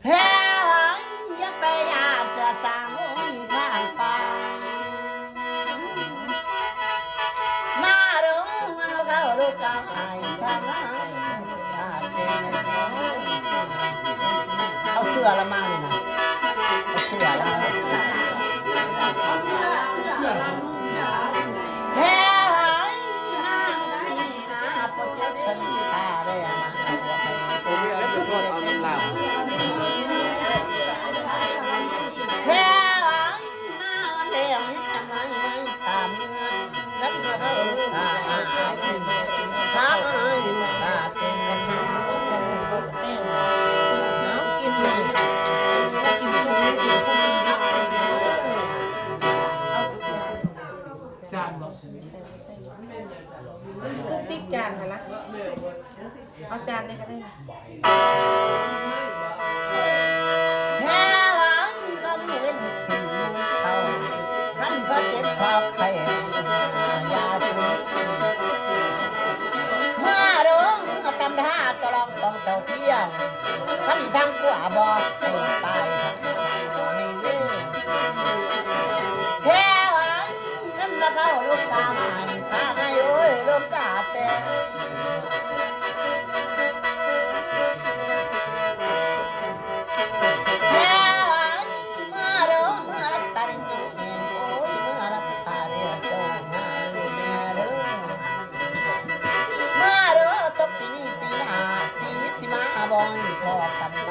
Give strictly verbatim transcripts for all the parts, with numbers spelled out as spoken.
เฮ้ย อย่าไปอยากจะสร้างโอ้ยข้างป่า มาดูมันเอาเข้าลูกเอาหายข้างหาย เอาเสื้อละมานี่นะ เอาเสื้อละมา เฮ้ย มา มา มา ปวดเจ็บเป็นขาเลยอะ ผมเรียกแล้วจะทอดเอาน้ำลาย เฮ้ย มา มา แล้ว ตามเงิน กันก็เท่าหาย พามาให้ลูกค้าแต่งกันหาตกกันก็แต่ง เอากินเลย กินซุป กินซุป กินดิบ กินเอา จานบ่ ตุ๊กติ๊กจานหั่นละ เอาจานนี่ก็ได้ แพ้หลังก็มีเว้นขึ้นเศร้า คันก็เจ็บคอไข้ยาสูบ เมื่อดวงเมื่อตำท่าจะลองของเจ้าเที่ยว คันทางกัวบอกให้ไปทางไทยบ่ให้เว้น แพ้หลัง เงินมาเข้าลูกตาใหม่ตาไงโอ้ยลูกกาแต่แม่เอ้ยเมื่อเด้อเมื่อรักษาได้จริงโอ้ยเมื่อรักษาได้เจ้ามาลูกแม่เด้อเมื่อเด้อตกปีนี้ปีหน้าปีสิมาบ่อยพอกันไหม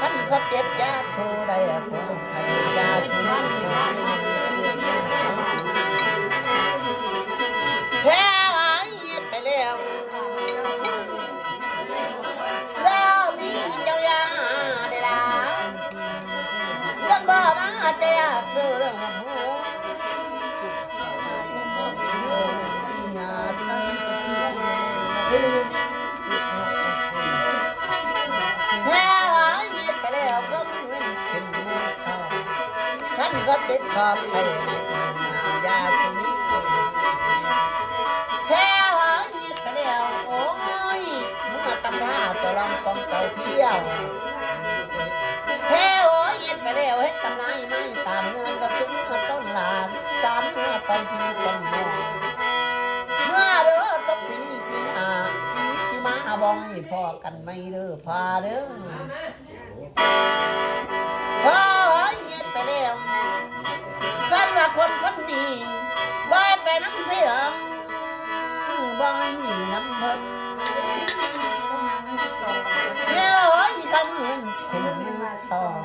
ท่านเขาเจ็บยาโซได้ผู้ไข้ยาสูบ แพ้หายไปแล้ว แล้วมีเจ้ายาได้ลาเรื่องบ่มาแต่ยาซื้อเรื่องมันหูยาใส่แพ้หายไปแล้วก็มีเงินเป็นมือสอง ท่านก็ติดขอบให้ในยาสุนิแพ้หายเงียบไปแล้ว โอ้ย เมื่อตำราตัวรองของเก่าเที่ยว แพ้โอ้ยเงียบไปแล้ว เฮ็ดตำนายไม่ตามเงินก็สุมเมื่อต้นหลาน สารเมื่อตอนพี่ตอนน้อง เมื่อเด้อตกปีนี้ปีหน้าปีสิมาบ่ให้พอกันไม่เด้อพาเด้อ พอเฮ็ดไปแล้ว คันว่าคนคนนี้บ่ไปนำเพิ่นบ่ให้หนีนำเพิ่นเอ้ยคำเงินเป็นมือสอง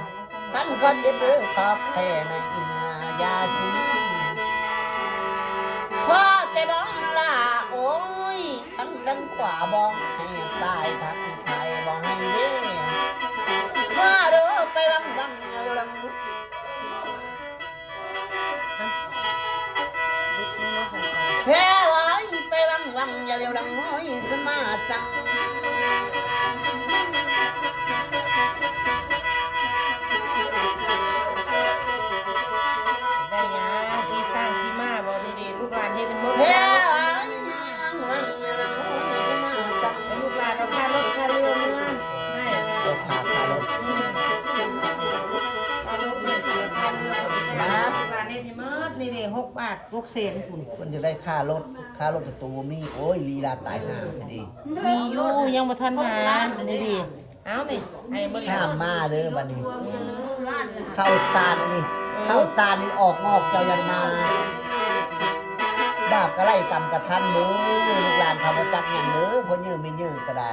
คันก็เจ็บเด้อขอบแค่ในอีนายาสีพอแต่บ่ละโอ้ย ทั้งทั้งขวาบองให้ตายทั้งไทยบองให้เด้มาดูไปวังวังเรื่องแพ้ไว้ไปวังวังอย่าเร็วหลังห้อยขึ้นมาสั่ง ได้ยาที่สร้างที่มาบ่ดีๆลูกหลานเฮ็ดหมดแพ้ไว้วังวังอย่าเร็วหลังห้อยขึ้นมาสั่ง ลูกหลานเอาค่ารถค่าเรือเมือให้ รถพาพารถ อืมค่ารถเมือเสียค่าเรือ นะ ลูกหลานเฮ็ดให้หมดนี่เด้หกบาทหกแสนพุ้น เพิ่นจะได้ค่ารถ ค่ารถตัวบ่มี โอ้ย ลีลาตายห่าพอดี มีอยู่ยังบ่ทันหานี่ดิ เอานี่ให้เบิ่ง ห้ามมาเด้อบัดนี้ ข้าวสารนี่ ข้าวสารนี่ออกงอกเจ้ายังมา บาปกะไรกรรมกะทันเด้อ ลูกหลานเขาบ่จักหยังเด้อ พ่อเยอะแม่เยอะกะได้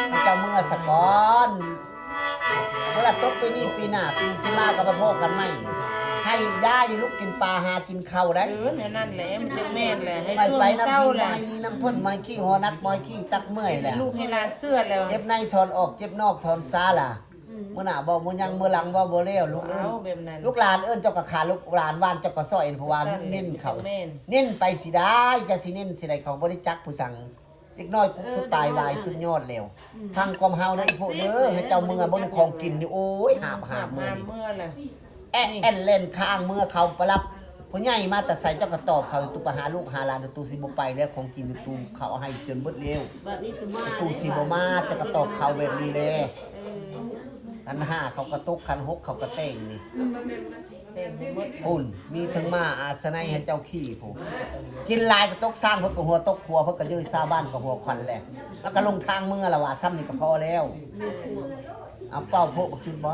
ให้เจ้าเมือสะก่อน เวลาตกปีนี้ปีหน้า ปีสิมาก็มาพ้อกันใหม่ ให้ยายนี่ลูกกินปลาหากินข้าวได้ เออแนวนั้นแหละ มันจังแม่นแหละ ให้ ไป ช่วง ไปนำ เศร้า พี่ แหละ บ่ให้หนีนำเพิ่น บ่ให้ขี้หัวหนัก บ่ให้ขี้ตักเมื่อยแหละ ลูกให้หลานเชื่อแล้ว เจ็บในถอนออก เจ็บนอกถอนซาล่ะ มื้อหน้าเว้าบ่ยัง มื้อหลังเว้าบ่แล้ว ลูกเอิ้น เอาแบบนั้น ลูกหลานเอิ้นเจ้าก็ขา ลูกหลานว่านเจ้าก็ซ้อย เพราะว่า นั่นแหละ เน้นเขา แม่น เน้นไปสิได้ จะสิเน้นสิได้ เขาบ่ได้จักผู้สัง เด็กน้อยกุ๊กสุดปลายวายสุดยอดแล้ว ทางกอมเฮานะอีพวกเด้อ ให้เจ้าเมือบ่ได้ของกินนี่ โอ้ย หาบหาบมื้อนี่ เมือเลย แอะแอนเล่นข้างเมือเขาไปรับ ผู้ใหญ่มาแต่ใส่เจ้าก็ตอบเขา ตูไปหาลูกหาหลาน ตูสิบ่ไปแล้ว ของกินตูเขาเอาให้จนเบิดแล้ว บัดนี้สิมา ตูสิบ่มา เจ้าก็ตอบเขาแบบนี้แหละ เออ ขันห้าเขากระตุก ขันหกเขากระเต้งนี่ เต้งหมด พุ่น มีทั้งมาอาสนัยให้เจ้าขี้ผู้ กินหลายกระตกสร้างเพิ่นก็หัวตกขัว เพิ่นก็ยื้อซาบ้านก็หัวควันแหละ แล้วก็ลงทางเมือละว่า ซ้ำนี่ก็พอแล้ว เอาเป้าโพกบักจุดบ่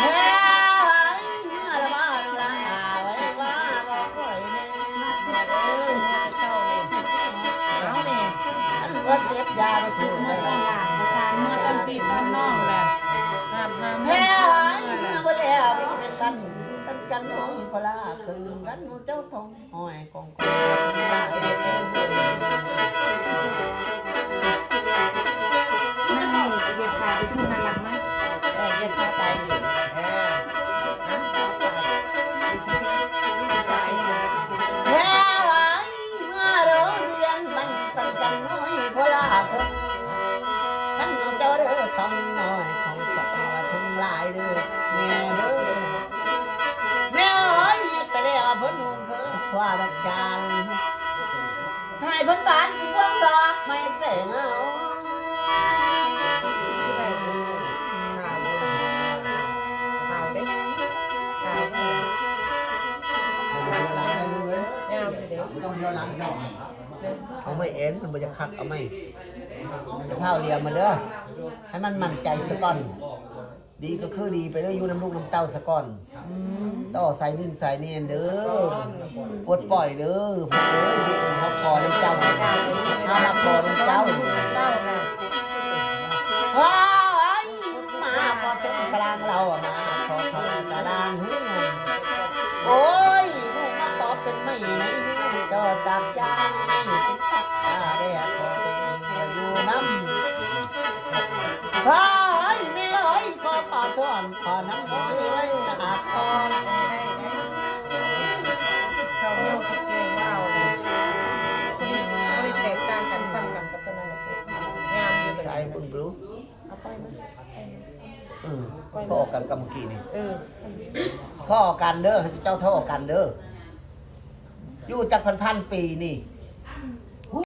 เฮ้ย เมื่อละว่าน้องละ หาไว้ว่าบอกข่อยแน่ เออ เมื่อแต่เช้านี่ เอานี่ อันเพิ่นเก็บยาไป สิ สิบเมื่อตอนหลัง ประสานเมื่อตอนพี่ตอนน้องแหละ หาบหาเมื่อ เฮ้ย เมื่อแหละ เมื่อบ่แล้ว เป็นกัน เป็นกัน โอ้ย คนละครึ่งกัน หมู่เจ้าทอง ห้อยของข้อย นั่งเหยียดขาไปพูดหันหลังมา เออ เหยียดขาไป เออ เฮ้ย เมื่อเราเรียนมันปันกันน้อยคนละเพิ่ง ท่านเจ้าเด้อทองน้อยของข้อยว่าทองหลายเด้อ แม่เด้อ แม่เอ้ย เฮ็ดไปแล้วเพิ่นนุ่งเพิ่นผ้าดอกจาน ให้เพิ่นบานพวงดอกไม้แสงเอา ขาวเด้ ขาว งามอยู่เด้ ต้องเที่ยวหลังเจ้า เอาไม้เอ็น มันบ่จะคัก เอาไม้ เดี๋ยวพาเอาเหลี่ยมมาเด้อ ให้มันมั่นใจซะก่อน ดีก็คือดีไปเด้อ อยู่นำลูกนำเต้าซะก่อน ต่อสายหนึ่งสายเนียนเด้อ ปลดปล่อยเด้อ พวกเอ้ย เดี๋ยวเฮาขอนำเจ้า เฮามาขอนำเจ้า เฮ้ย มาขอสมตารางเราอะ มาขอทองตารางเฮือน โอ้ย ลูกมาขอเป็นไม้ในเฮือน เจ้าจากยามนี้เป็นตักตาแดด ขอเป็นไม้อยู่นำ เฮ้ย แม่เอ้ย ขอปาทอน ขอน้ำอ้อยไว้สาดก่อน เขาเหี่ยวกับแกงว่าเอาเลย บ่ได้แตกต่างกัน ซ้ำกันกับตัวนั้นแหละ งามอยู่เลย สายปึ้งปลู เอาไปมา เออ พ้อกันกับเมื่อกี้นี่ เออ พ้อกันเด้อ ให้เจ้าพ้อกันเด้อ อยู่จักพันพันปีนี่